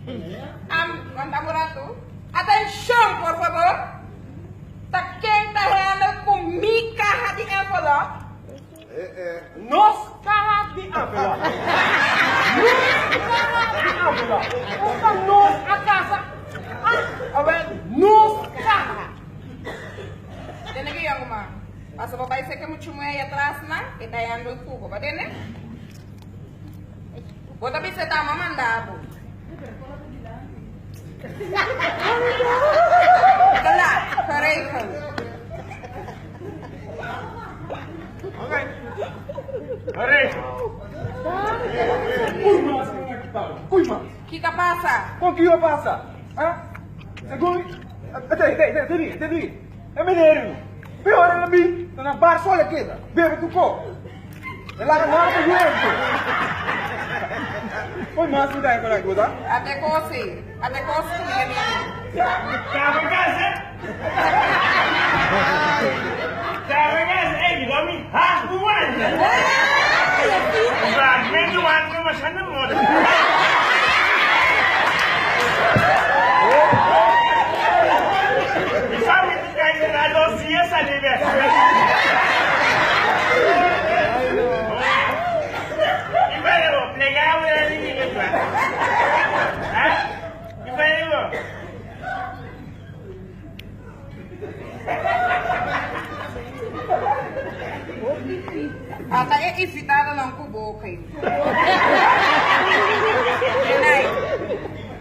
Am, wanta un ratu. Atenshon, por fabor! Ta ken ta handle ku mi kaha di envelop? Nos kaha di envelop. Nos kaha di envelop. Unda nos a kasa? Ah, awel, nos kaha. Tene ki yongu man. Paso bo bai seke muchu muhé ei atras nan, e ta handle ku bo. Bo tende? Bo ta bisa ta ma manda bo. Klaar, geregeld. Kiko a pasa? Kon kiko a pasa? Ha? Segun E meneer no. Peor el a bin ta na bar sol e keda, bebe tu kop. E laga nada pa yuento. Poi mas mi ta encontrar ku ta? Ate kosi, ate kosi ku mi a bini. Tava casa. Tava casa, ei, mi gomi ha wanda. Fragmento wanda masha na moda. Mi sa mi ta kai na dos dia sali be. I fala bo, plega bo na ni ni pa. Ha? I fala bo. Ata e invitadonan ku bo kay. Enai.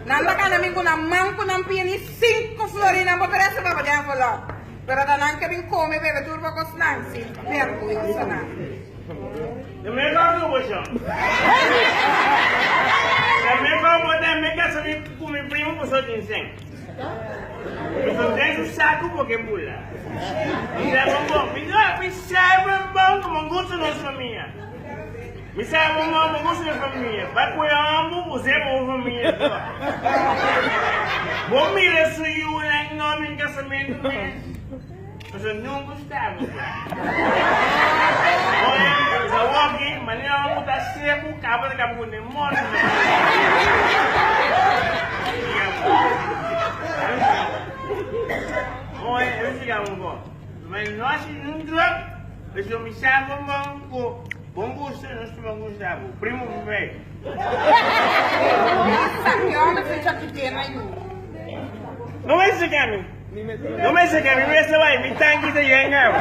Nan ta kana mi ku nan man ku nan pia ni sinku florin nan por trese pa bo den envelop. Pero ta nan ke bin kome bebe tur bo kosnan sin perhuiso nan. De me kòrda bo shon. De me kòrda bo den me kasa mi ku mi primo bo so tin sen. Mi so den su saku bo ke bula. Mi sa bon bon. Mi no mi sa bon bon ku bo gusta nos famia. Mi sa bon bon bo gusta nos famia. Ba kue hombu us'é bo famia so. Bo mira su yunan nomi en kasamentu mes. Pasobra nunka staba kla. Oye, sa woki, manera hombu ta seku, kaba ta kaba ku demonio. Oye, e siga un bon. Ma no hasi nun druk, pasobra mi sa bon bon ku bon gusto no su bon gusto abo. Primo bebé. Misa, ke homber se chakite na yu. No me sika mi. No me sika mi, mi mester bai, mi tanki ta yen kaba.